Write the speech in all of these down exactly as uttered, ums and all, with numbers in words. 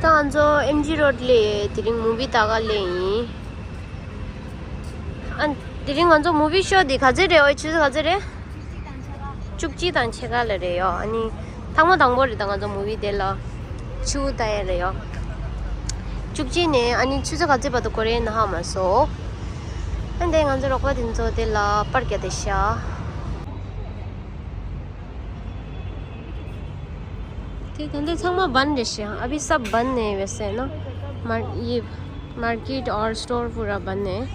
ད་ང་ཚོ་ཨེམ་ཇི་རོཌ་ལ་དེ་རིང་མུ་བི་ལྟ་ག་སླེབས་ཡིན། ཨ། དེ་རིང་ང་ཚོ་མུ་བི་ཤོ་འདི་ག་ཚོད་རེད། ཨོ། ཆུ་ཚོད་ག་ཚོད་རེད། བཅུ་གཅིག་དང་ཕྱེད་ཀ་ལ་རེད་ཡོ། ཨ་ནི་ཐེངས་མ་དང་པོ་རེད་ད་ང་ཚོ་མུ་བི་དེ་ལ་ཆུ་ལྟ་ཡ་རེད་ཡོ། བཅུ་གཅིག་ནས་ཨ་ནི་ཆུ་ཚོད་ག་ཚོད་བར་དུ་འགོར་རེད་ན་ཧ་མ་སོང་། ཨ་འདས་ང་ཚོ་རོགས་པ་དེ་ཚོ་དེ་ལ་པར་རྒྱག་བསྡད་ཤག་དེ་ད་ལྟ་ཚང་མ་བན་རེད་ཤག་ཨ་བི་སབ་བན་ནས་བས་སེ་ན། མར་ཡི་མར་ཀེཊ་ཨོར་སི་ཊོར་པུ་ར་བན་ནས།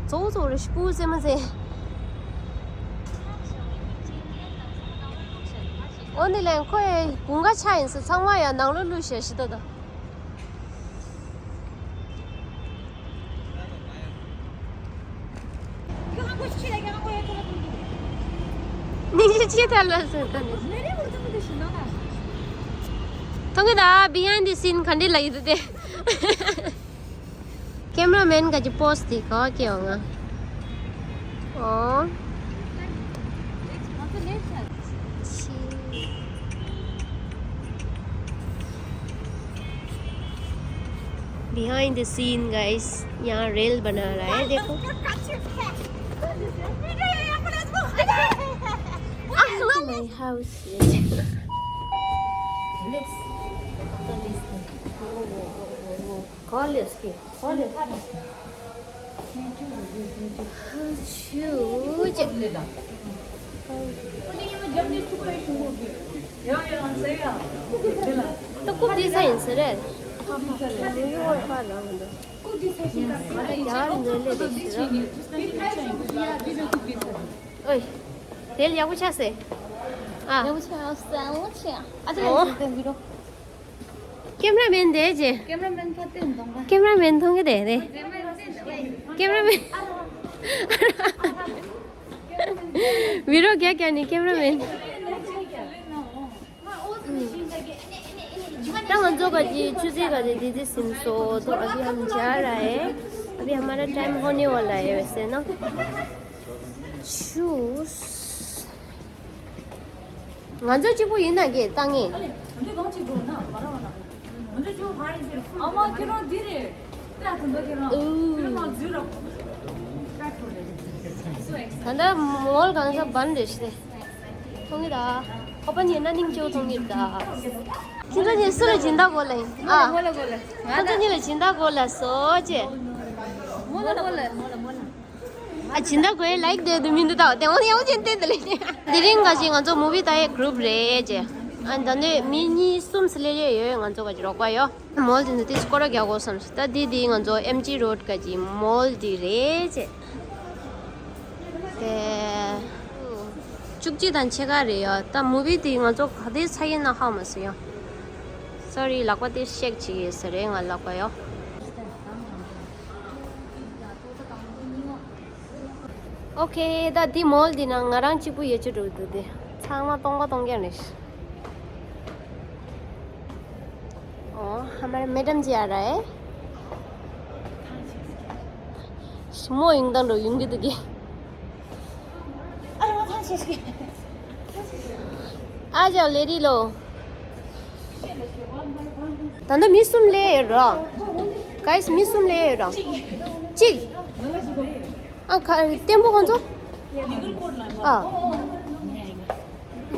ཙོ་ཙོ་རེ་ཤི་པུ་ཟེ་མ་ཟེ། འོ་ནི་ལན་ཁོས་དགུན་ཁ་ཆ་ཡིན་ས་ཚང་མ་ཡང་ནང་ལོ་ལུས་ཤ་ཤི་ཏོ་ཏོ། ནི་ཅི་ཅི་ཐལ་ལ་སོང་ད་ནི། མཐོང་གི་ད་བི་ཧའིན་ཌི་སིན་ག་འདྲི་ལ་ཡི་ཏོ་ཏེ། ཀེམ་ར་མེན་ག་ཅི་པོ་སི་དེ་ག་བ་སྐྱེ་བ་ང་། ཨོ། Behind the scene, guys, यहाँ रेल बना रहा है, देखो। My house. Let's. Call this kid. Call this. ད་ཀུབ་འདི་ས་ཡིན་ཟེར་རེད། ཡར་འདོན་ལེ་རེད་ཟེར། ཨོའི། དེ་ལ་ཡག་པོ་ཆགས་སེ། ཨ། ཡག་པོ་ཆགས་སེ་ལ་ཆེ། ཨ་ཅེ། ཨོ། ཀེམ་ར་མེན་དེ་ཅེ། ཀེམ་ར་མེན་ཕ་ཏེ་འདོང་ག་ཀེམ་ར་མེན་མཐོང་གི་དེ་རེད། ཀེམ་ར་མེན། བི་རོ་རྒྱག་རྒྱག་ནི་ཀེམ་ར་མེན། ད་ང་ཚོ་ག་ཅི་ཆུ་ཚོད་ག་ཅི་དེ་དེ་སིམ་སོ་དོ། अभी हम जा रहा है। अभी हमारा टाइम होने वाला है वैसे ना। ཆུས། ང་ཚོ་གཅིག་པུ་ཡིན་ན་གི་ལྟ་ངེས། ཨ་མ་ཁྱེད་རང་འདི་རེད། ད་ད་ལྟ་ཁྱེད་རང་། ཨུ། ཁྱེད་རང་ང་འཛུལ་རོགས། ད་ལྟ་མོལ་གང་ས་བན་རེད་ཤི། མཐོང་གི་ད། ཁོ་པ་ཉེ་ན་སྙིང་རྗེ་པོ་མཐོང་གི་ད། ཁྱེད་ཚོ་ཉེ་སུ་ལ་སྦྱིན་བདག་གོ་ལ་ཡིན། ཨ། མོལ་གོ་ལ། ང་ཁྱེད་ཚོ་ད་ཉེ་ལ་སྦྱིན་བདག་གོ་ལ་སོ་ཅེ། མོལ་གོ་ལ། ཨ་སྦྱིན་བདག་གོ་ལ་ཡིག་དེ་དུ་མི་འདུག་ད་དེ་འོ་དེ་འོ་ཅེ་བསྟན་དུ་ལེ། དེ་རིང་ག་ཅིག་ང་ཚོ་མུ་བི་ལྟ་ཡའི་གུ་རུབ་རེད་ཅེ། ཨ་ད་ནི་མི་གཉིས་གསུམ་སི་ལེ་ལེ་ཡོད་ང་ཚོ་ག་ཅིག་རོགས་པ་ཡོད། མོལ་དེ་ནི་དེ་སྐོར་ར་རྒྱག་དགོས་བསམ་སོང་། ད་དེ་དེ་ང་ཚོ་ཨེམ་ཇི་རོཌ་ག་ཅིག་མོལ་དེ་རེད་ཅེ། དེ། བཅུ་གཅིག་དང་ཕྱེད་ཀ་རེད་ཡ། ད་མུ་བི་དེ་ང་ཚོ་ག་དེ་ཚ་ཡིན་ན་ཧ་མ་སོང་ཡ། སོ་རི། ལག་པ་དེ་ཤེག་བྱེད་ཡོད་ས་རེད་ང་ལག་པ་ཡ། ཨོ་ཁེ། ད་དེ་མོལ་དེ་ནང་ང་རང་གཅིག་པུ་ཡོད་ཅི་འགྲོ་འདུག་དེ་ཚང་མ་སྟོང་པ་སྟོང་རྐྱང་རེད། ओ, हमारे मैडम जी आ रहा है। མོ་ཡོང་དང་འགྲོ་ཡོང་གི་འདུག་གི། आ जाओ, लेडी लोग। ད་ལྟ་མི་གསུམ་སླེབས་ཡོད་ར། Guys, མི་གསུམ་སླེབས་ཡོད་ར། གཅིག་ཨ་ཁ་ཏེམ་པོ་ཁོང་ཚོ། ཨ།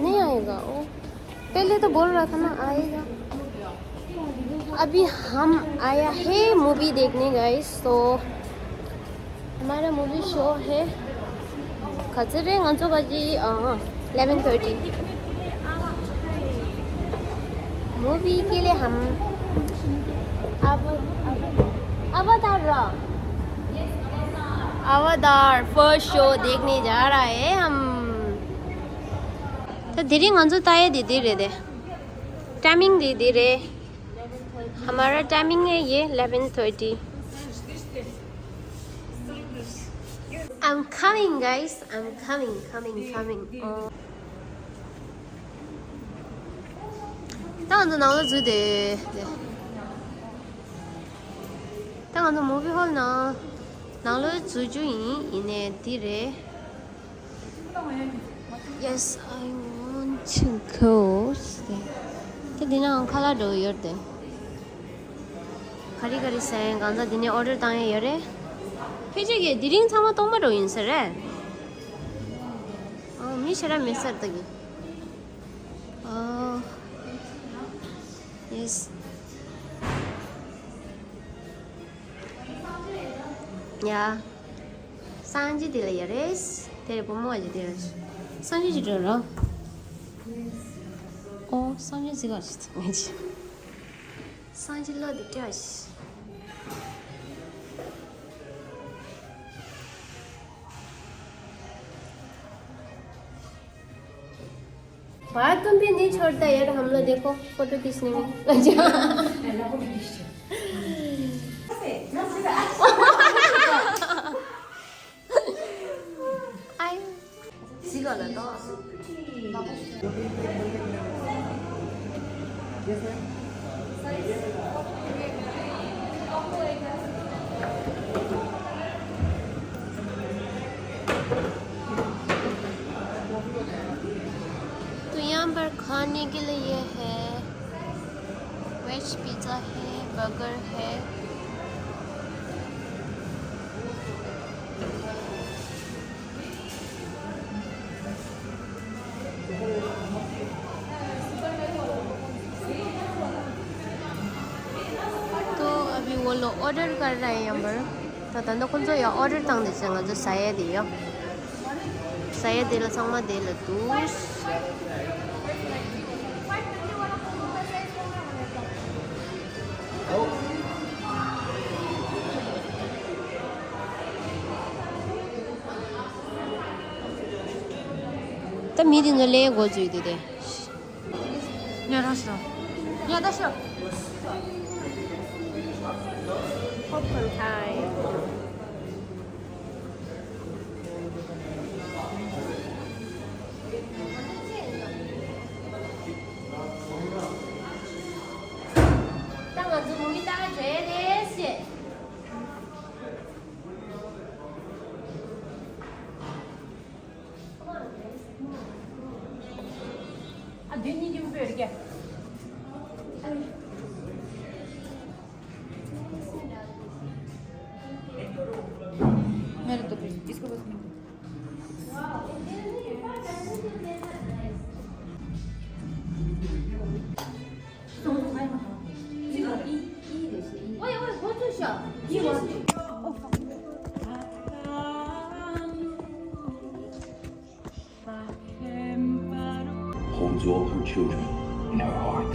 नहीं आएगा वो। पहले तो बोल रहा था ना, आएगा। अभी हम आया है मूवी देखने, गाइस। तो हमारा मूवी शो है। खजरे ང་ཚོ་ག་ཅི། ཨ། eleven thirty। मूवी के लिए हम अब अवतार। अवतार फर्स्ट शो देखने जा रहा है हम। ད་དེ་རིང་ང་ཚོ་ལྟ་ཡས་དེ་དེ་རེད་དེ། टाइमिंग དེ་དེ་རེད། हमारा टाइमिंग है ये eleven thirty। I'm coming, guys. I'm coming, coming, coming. ད་ང་ཚོ་ནང་ལ་འཛུལ་དེ། ད་ང་ཚོ་མུ་བི་ཧོལ་ནང་ནང་ལ་འཛུལ་རྒྱུ་ཡིན། ཡིན་ནའི་འདི་རེད། Yes, I want ཆུ་ཁོ་སྟེ། དེ་འདི་ནའང་ཁ་ལག་འགྲོ་ཡོད་དེ། ག་རེ་ག་རེ་ཟ་ཡས་གང་ཟག་འདི་ནས་ཨོ་ཌར་བཏང་ཡས་ཡོད་རེད། ཕལ་ཆེར་གྱི་དེ་རིང་ཚང་མ་སྟོང་པ་འགྲོ་ཡིན་ས་རེད། ཨོ་མི་ཞེ་དྲག་མེད་ས་རེད་ད་གི། ཨོ། ཡེས། ཡ། སང་ཇི་དེ་ལ་ཡ་རེད། དེ་རེད་བུ་མོ་ཇི་དེ་རེད། སང་ཇི་ཇི་འགྲོ་རོ། ཨོ་སང་ཇི་ཟི་ག་ཞིག་ངེས་ཅི། སང་ཇི་ལོ་དེ་བཀྲ་ཤིས། बाहर तुम भी नहीं छोड़ता यार, हम लोग देखो फोटो खींचने में। अच्छा। आयो। तो यहाँ पर खाने के लिए ये है, वेज पिज़्ज़ा है, बर्गर है। तो अभी वो लोग ऑर्डर कर रहे हैं यहाँ पर। ད་ད་ནི་ཁོང་ཚོ་ཡང་ཨོ་ཌར་བཏང་དེ་ཚེ་ང་ཚོ་ཟ་ཡས་དེ་ཡོད། ཟ་ཡས་དེ་ལ་ཚང་མ་དེ་ལ་འདུག་ད་མི་དེ་ཚོ་ལས་འགོ་བཙུགས་དེ་དེ། ཉ་རང་ཤོ། ཉ་ད་ཤོ། Popcorn time. ད་ང་ཚོ་མུ་བི་ལྟ་ག་འགྲོ་ཡས་རེད་ཟེར། ཨ་དེ་གཉིས་ཀྱི་དཔེ་རེད་ཀྱ། मेरे तो प्लीज इसको बस minute. Holds all her children in her heart.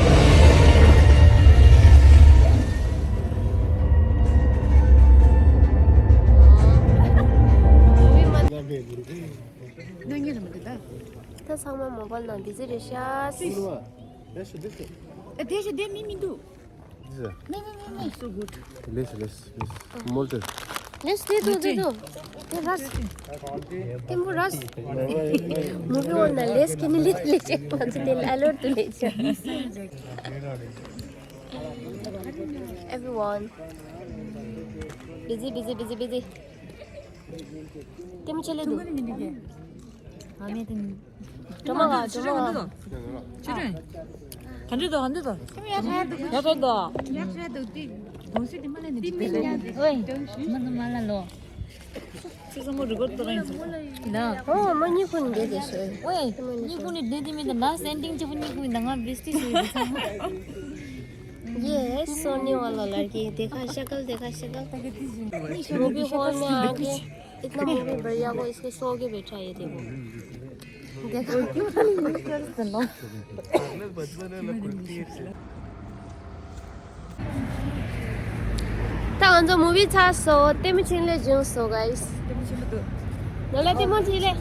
ད་ཚང་མ་མོ་བལ་ནང་འདི་ཚེ་རེད་ཤག་ཨ་དེ་ཞིག་དེ་མི་མི་འདུག་མེ་མེ་མེ་མེ། So good. Less, less, less. More too. Less, དེ་དུ་དེ་དུ། དེ་རས། དེ་མོ་རས། མུ་བི་འོ་ན་ལེས་ཁེ་ནི་ལེ་ལེ་ཆེ། ང་ཚོ་དེ་ལ་ཨ་ལོར་དུ་ལེ་ཆེ། Everyone. Busy, busy, busy, busy. དེ་མོ་ཆེ་ལེ་དུ། ཨ་མེ་དེ། ཀྲོ་མ་ག་ཀྲོ་མ་ག་ག་འདྲ་འདུག་ག་འདྲ་འདུག་ཡག་ཤོས་འདུག་ཨོའི། མ་ནུ་མ་ལ་ལོ། ཚིག་ཚང་མ་རི་ཀོར་ཏོ་རང་ཡིན་ན། ཨོ་མ་གཉིས་ཁུ་ནི་འདྲེ་དེ་ཤོད། ཨོའི། གཉིས་ཁུ་ནི་འདྲེ་དེ་མི་འདུག་ན་སེན་ཏིང་ཅི་ཕུ་གཉིས་ཁུ་ཡིན་ད་ང་བིས་ཏི་ཤོད་དེ་ཚང་མ། ये सोने वाला लड़की देखा शक्ल देखा शक्ल। मूवी हॉल में आके इतना मूवी बढ़िया को इसको सो के बैठा ये देखो। देखो। ད་ང་ཚོ་མུ་བི་ཚར་སོང་། ལྟད་མོ་ཆེན་ལེ་བྱུང་སོང་guys། ནོ་ལ་ལྟད་མོ་ཆེན་ལེ།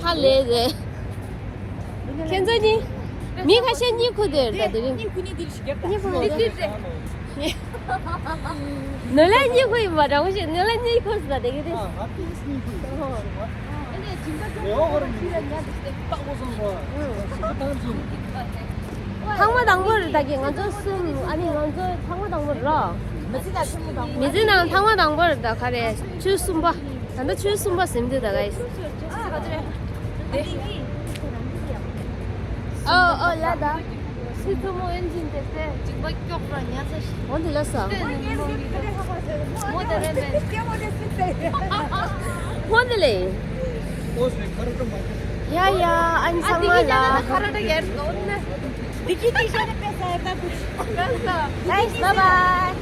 ཧ་ལས་རེད། ཁྱེད་ཚོ་གཉིས། མི་ཁ་ཤས་གཉིད་ཁུག་དེ་རེད་ད་དེ་རིང་། གཉིད་ཁུག་ནི་དེ་ཞིག་རྒྱབ་ད། གཉིད་ཁུག་ནི་དེ་རེད། ནོ་ལ་གཉིད་ཁུག་ཡིན་པ་འདྲ་བོ་ཞིག་ནོ་ལ་གཉིད་ཁུག་ཟེར་ད་དེ་གི་རེད། ཨ་ཧ་ཏིས་གཉིད་ཁུག་ལེའོ་ཧོར་གཉིད་ཁུག་ལྟག་པོ་སོང་བ། ཨུ། ཐང་མ་དང་པོ་རེད་ད་གི་ང་ཚོ་གསུམ། ཨ་ནི་ང་ཚོ་ཐང་མ་དང་པོ་རེད་རོ། མི་ཚེ་ནང་ཐང་མ་དང་པོ་རེད་ད་ག་རེ། ཆུ་གསུམ་པ། ད་ལྟ་ཆུ་གསུམ་པ་ཟིན་དུས་ད་ག་ཡིན། ཨོ་ཨོ་ལ་ད། སི་ཐུ་མོ་ཨེན་ཇིན་དེ་སྟེ་ཅིག་པ་ཀྱོག་ར་ཉ་ཚ་ཤི། འོན་ཏེ་ལ་ས། མོ་དེ་རེད་མེད། འོན་ཏེ་ལེ། ཡ་ཡ་ཨན་ཚང་མ་ལ། ཁ་ར་ཏ་ཡར་འོན་ན། Thanks, bye bye.